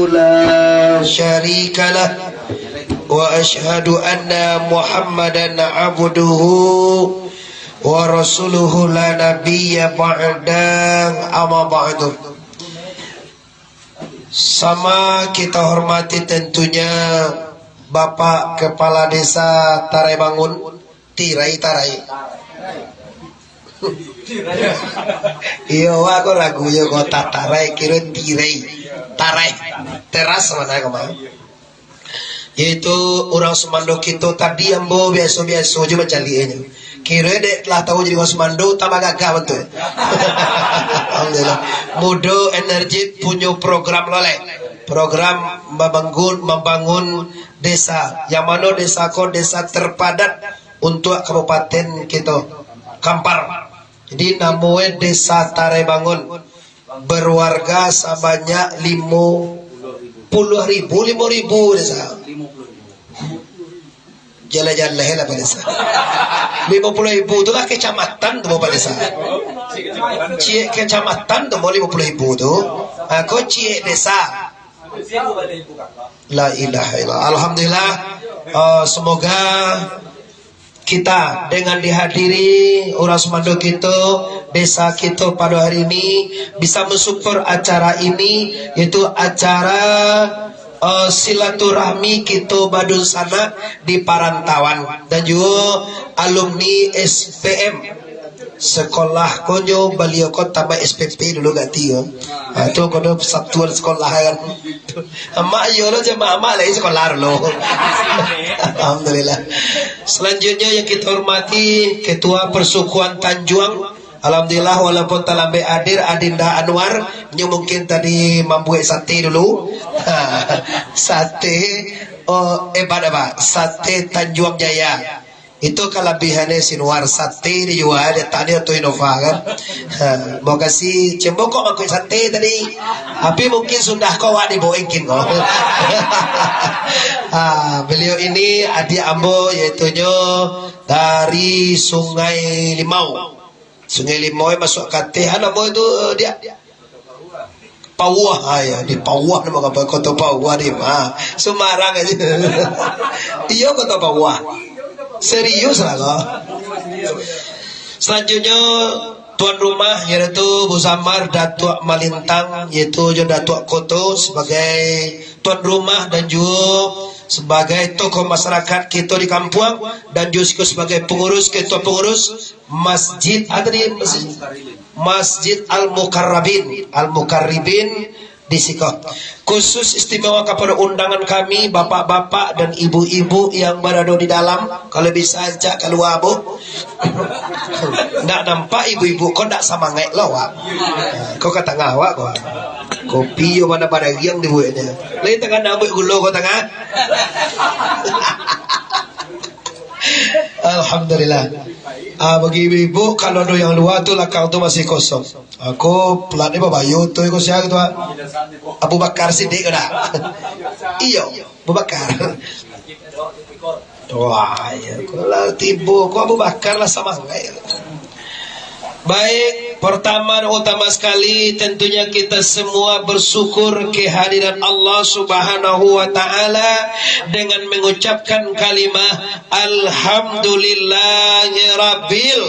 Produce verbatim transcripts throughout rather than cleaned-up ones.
لا شريك له، وأشهد أن محمدا عبده ورسوله، لا نبي بعده، أما بعد. Sama kita hormati tentunya Bapak Kepala Desa Tarai Bangun, Tirai, Tarai. Iyo, wak ko ragu yo ko, ta-, Tarai, kiro Tirai. Tarai. Teras mano ko mah. Yaitu urang sumando kito tadi, ambo biaso-biaso jo mancaliaknyo. Kiro dek lah tahu jadi urang sumando, tambah gagah bantuak. Alhamdulillah. Mudo, enerjik, punyo program loleh. Program mambangun, mambangun desa. Yang mano desa ko desa terpadat untuak kabupaten kito, Kampar. Jadi, namonyo Desa Tarai Bangun, berwarga sabanyak limo puluah ribu, limo ribu desa. Jaleh-jaleh lah, Pak Desa. Limo puluah ribu tu lah kecamatan tu, Pak Desa. Ciek kecamatan tu, limo puluah ribu tu. Aku ciek desa. La ilaha illallah. Alhamdulillah. Eh, semoga kita dengan dihadiri urang sumando kito, desa kito pado hari ini, bisa mensupport acara ini, yaitu acara, eh, silaturahmi kito badunsanak di parantauan, dan juo alumni S P M. Sekolah ko nyo baliau ko tamat S P P dulu gati ko. Ha, tu ko do persatuan sekolah kan. Amak iyo lo, jamaah amak lai sekolah dulu. Alhamdulillah. Selanjutnya yang kita hormati Ketua Persukuan Tanjuang. Alhamdulillah, walaupun talambek hadir Adinda Anwar, nyo mungkin tadi mambuek sate dulu. Ha, sate, oh, eh, pada apa? Sate Tanjuang Jaya. Itu kalabihannyo si Nuar, sate dijua, dia tadi atau Innova kan. Ha, mau kasih cembo kok mangkuk sate tadi. Tapi mungkin sudah kok wak dibawa engkin kok. Ha, beliau ini adik ambo, yaitunyo dari Sungai Limau. Sungai Limau masuak ka ateh, ha, namo itu, eh, dia? Pauah, ha, ya, di Pauah, nama kapa, Kota Pauah di ma? Semarang aja. Iyo, Kota Pauah. Serius lah kau. Selanjutnya, tuan rumah, yaitu Muzamar Datuak Malintang, yaitu jo Datuak Koto sebagai tuan rumah dan juga sebagai tokoh masyarakat kita di kampuang, dan juga sebagai pengurus, ketua pengurus Masjid, apa tadi? Masjid, Masjid Al-Mukarrabin, Al-Mukarribin di siko. Khusus istimewa kepada undangan kami, bapak-bapak dan ibu-ibu yang berada di dalam, kalau bisa ajak keluar, Bu. Ndak nampak ibu-ibu, kok ndak samangaik lo, wak. Kok ka tangah, wak, kok. Kopi yo mana pada riang dibuatnya. Lain tangah nambut gulo kok tangah. Alhamdulillah. Ah, bagi ibu-ibu, kalau ado yang lua tu, lakang tu masih kosong. Aku pelat ni babayo tu, iko sia tu, ah. Abu Bakar Siddiq ko dah. Iyo, Abu Bakar. Wah, ya, kalau tibo ko Abu Bakar lah sama. Baik, pertama dan utama sekali, tentunya kita semua bersyukur kehadiran Allah Subhanahu wa Ta'ala dengan mengucapkan kalimah Alhamdulillahirabbil.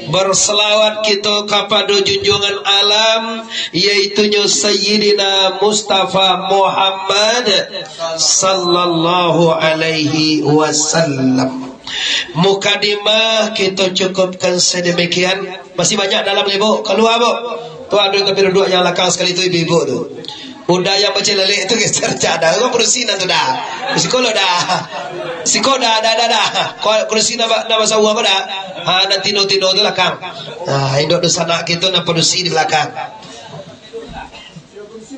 Berselawat kita kepada junjungan alam, yaitunyo Sayyidina Mustafa Muhammad sallallahu alaihi wasallam. Mukadimah kita cukupkan sedemikian. Masih banyak dalam, Ibu. Keluar, Bu. Tu ada tapi duduk yang lakang sekali tu, ibu-ibu tu. Udah yang macam lelek tu geser cak dah. Orang produksi nan tu dah. Siko lo dah. Siko dah, dah, dah, dah. Kau produksi nama, nama sawa kau dah. Ha, nan tino-tino tu lakang. Ha, induk dunsanak kita nan produksi di belakang.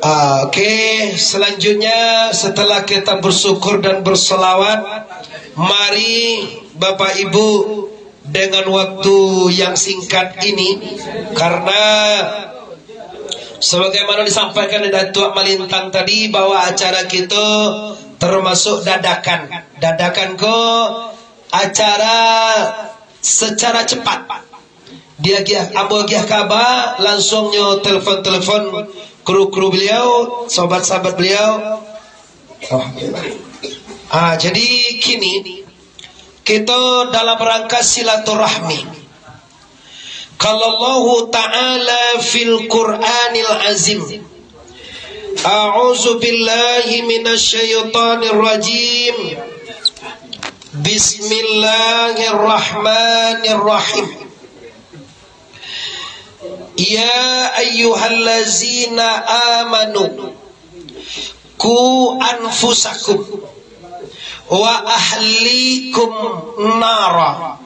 Ah, oke, selanjutnya setelah kita bersyukur dan berselawat, mari Bapak Ibu dengan waktu yang singkat ini, karena sebagaimana disampaikan di Datuak Malintang tadi, bahwa acara kita termasuk dadakan. Dadakan ko acara secara cepat. Dia agiah, ambo agiah kaba, langsuangnyo telepon-telepon, kru-kru beliau, sahabat-sahabat beliau. Alhamdulillah. Ah, jadi kini kita dalam rangka silaturahmi. Qala Allahu Ta'ala fil Qur'anil Azim. A'udzu billahi minasy syaithanir rajim. Bismillahirrahmanirrahim. Ya ayyuhallazina amanu, qu anfusakum wa ahlikum nara,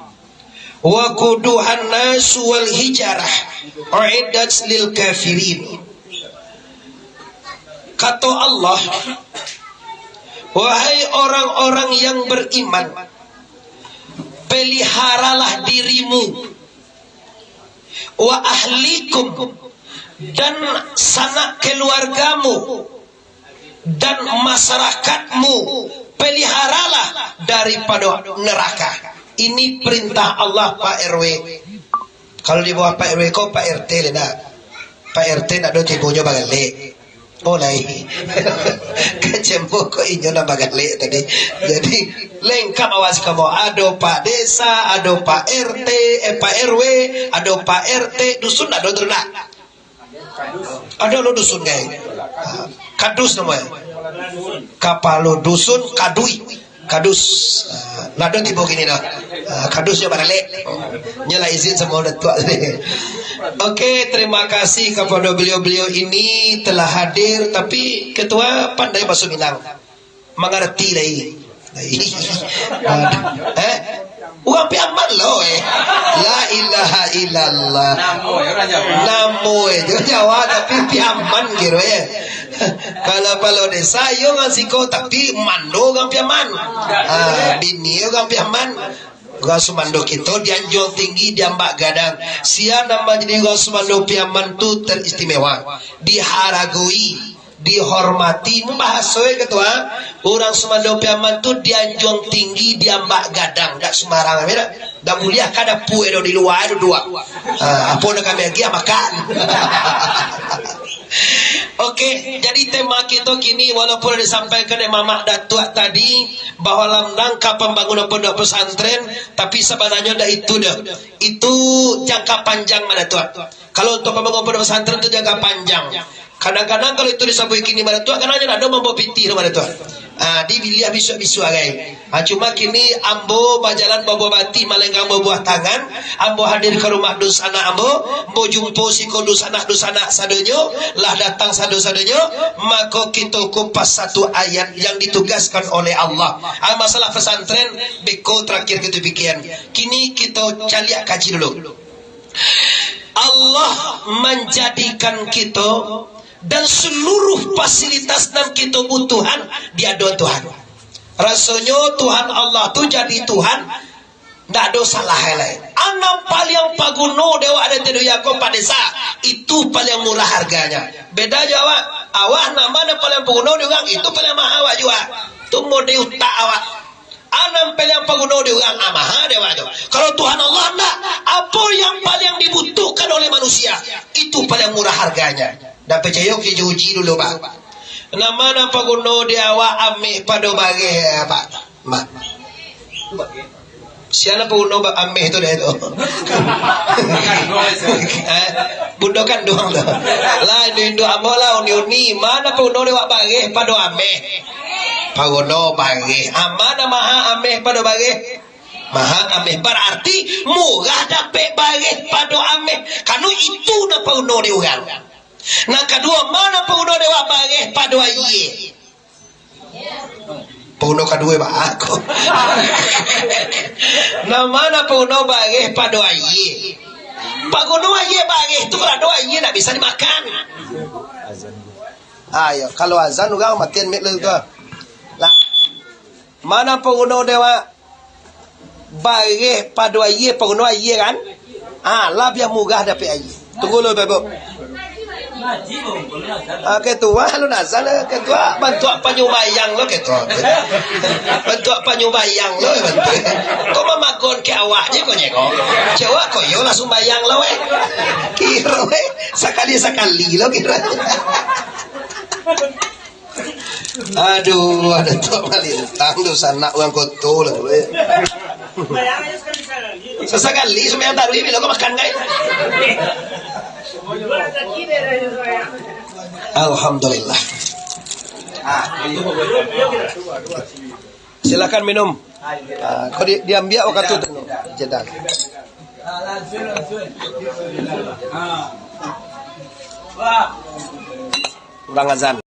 waquduhan nasu wal hijarah, uiddat lil kafirin. Kato Allah, "Wahai orang-orang yang beriman, peliharalah dirimu, wa ahlikum, dan sanak keluargamu, dan masyarakatmu, peliharalah daripada neraka." Ini perintah Allah, Pak R W. Kalau di bawah Pak R W ko, Pak R T le nak. Pak R T nak do tibonyo bagalek. Oh, lai. Kacambo ko inyo nan bagalek tadi. Jadi, lengkap awak siko mo. Ado Pak Desa, ado Pak R T, eh, Pak R W, ado Pak R T, dusun ado tu nak. Ado lo dusun, gai. Kadus namonyo. Kapalo dusun, kadui. Kadus. Ah, nado tibo kini dah. Ah, kadus jo baralek. Nyo lah izin samo Datuak tadi. Oke, terima kasih kepada beliau-beliau ini telah hadir, tapi ketua pandai baso Minang. Mangarati lai. Aduh. Eh? Urang Piaman lo, eh. La ilaha illallah. Namo, eh, urang Jawa. Namo, eh, jo Jawa, tapi Piaman kiro, eh. Kalau kepala desa, iyo urang siko, tapi mando urang Piaman. Ah, bini urang Piaman. Urang sumando kito dianjuang tinggi, diambak gadang. Sia nan manjadi urang sumando Piaman tu teristimewa, diharagoi, dihormati. Mun bahaso e ketua, urang sumando Piaman tu dianjuang tinggi, diambak gadang, dak sumbarang, dak? Dak buliah ka dapua do, di lua do duduak. Ah, apo nan kami agiah makan. Oke, jadi tema kito kini, walaupun lah disampaikan dek Mamak Datuak tadi, bahwa dalam rangka pambangunan pondok pesantren, tapi sabananyo ndak itu doh. Itu jangka panjang, Mamak Datuak. Kalau untuk pambangunan pondok pesantren tu jangka panjang. Kadang-kadang kalau itu disabuik kini, Mamak Datuak, kadang nyo ndak ado mambaok pitih tu, Mamak Datuak. Ah, dibiliah bisuak-bisuak agai. Ha, cuma kini ambo bajalan babuah batih, malenggang babuah tangan, ambo hadir ka rumah dunsanak ambo, ambo jumpo siko dunsanak-dunsanak sadonyo, lah datang sado-sadonyo, mako kito kupas satu ayat yang ditugaskan oleh Allah. Ha, masalah pesantren, beko terakhir kito pikian. Kini kito caliak kaji dulu. Allah manjadikan kito dan seluruh fasilitas nan kito butuhan di adok Tuhan. Rasonyo Tuhan Allah tu jadi Tuhan, ndak ado salah lai. A nan paliang paguno dek awak di dunia ko, Pak Desa, itu paliang murah harganya. Beda jo awak, awak nan ma nan paliang paguno dek urang, itu paliang maha awak jua. Tu model utak awak. A nan paliang paguno dek urang, a maha dek awak tu. Kalau Tuhan Allah ndak, apo yang paliang dibutuhkan oleh manusia, itu paliang murah harganya. Ndak picayo, kito uji dulu, Pak. Nan ma nan paguno dek awak ameh pado bareh, Pak? Mak. Sia nan paguno ba-, ameh tu dek tu? Eh, bundo kanduang tu. Lah, induak-induak ambo lah, uni-uni. Ma nan paguno dek awak bareh pado ameh? Paguno bareh. A ma nan maha ameh pado bareh? Maha ameh. Bararti murah dapek bareh pado ameh. Karano itu nan paguno dek urang. Nan kaduo, ma nan paguno dek awak bareh pado ayie? Paguno kaduo, Pak. Nan ma nan paguno bareh pado ayie? Paguno ayie bareh tu, kalau ado ayie ndak bisa dimakan. Ayo, kalau azan urang matian mik lu tu. Lah. Ma nan paguno dek awak bareh pado ayie, paguno ayie kan? Ah, labiah murah dapek ayie. Tunggu lu, Bapak. Ah, ketua alun azan, ketua bantuak panyumbayang lo, ketua. Bantuak panyumbayang lo, bantuak. Kau mamagon ke awak je kau nyeko. Cewek kau yo lah sumbayang lo, eh. Kiro, eh. Sakali-sakali lo kiro. Aduh, ada tu malintang tu sanak urang koto lah tu, eh. Sasakali sumbayang tarawih, bilo ko makan, kai? Alhamdulillah. Silakan minum. Ah, kau di, diambiak wakatu tu. Jedah. Urang azan.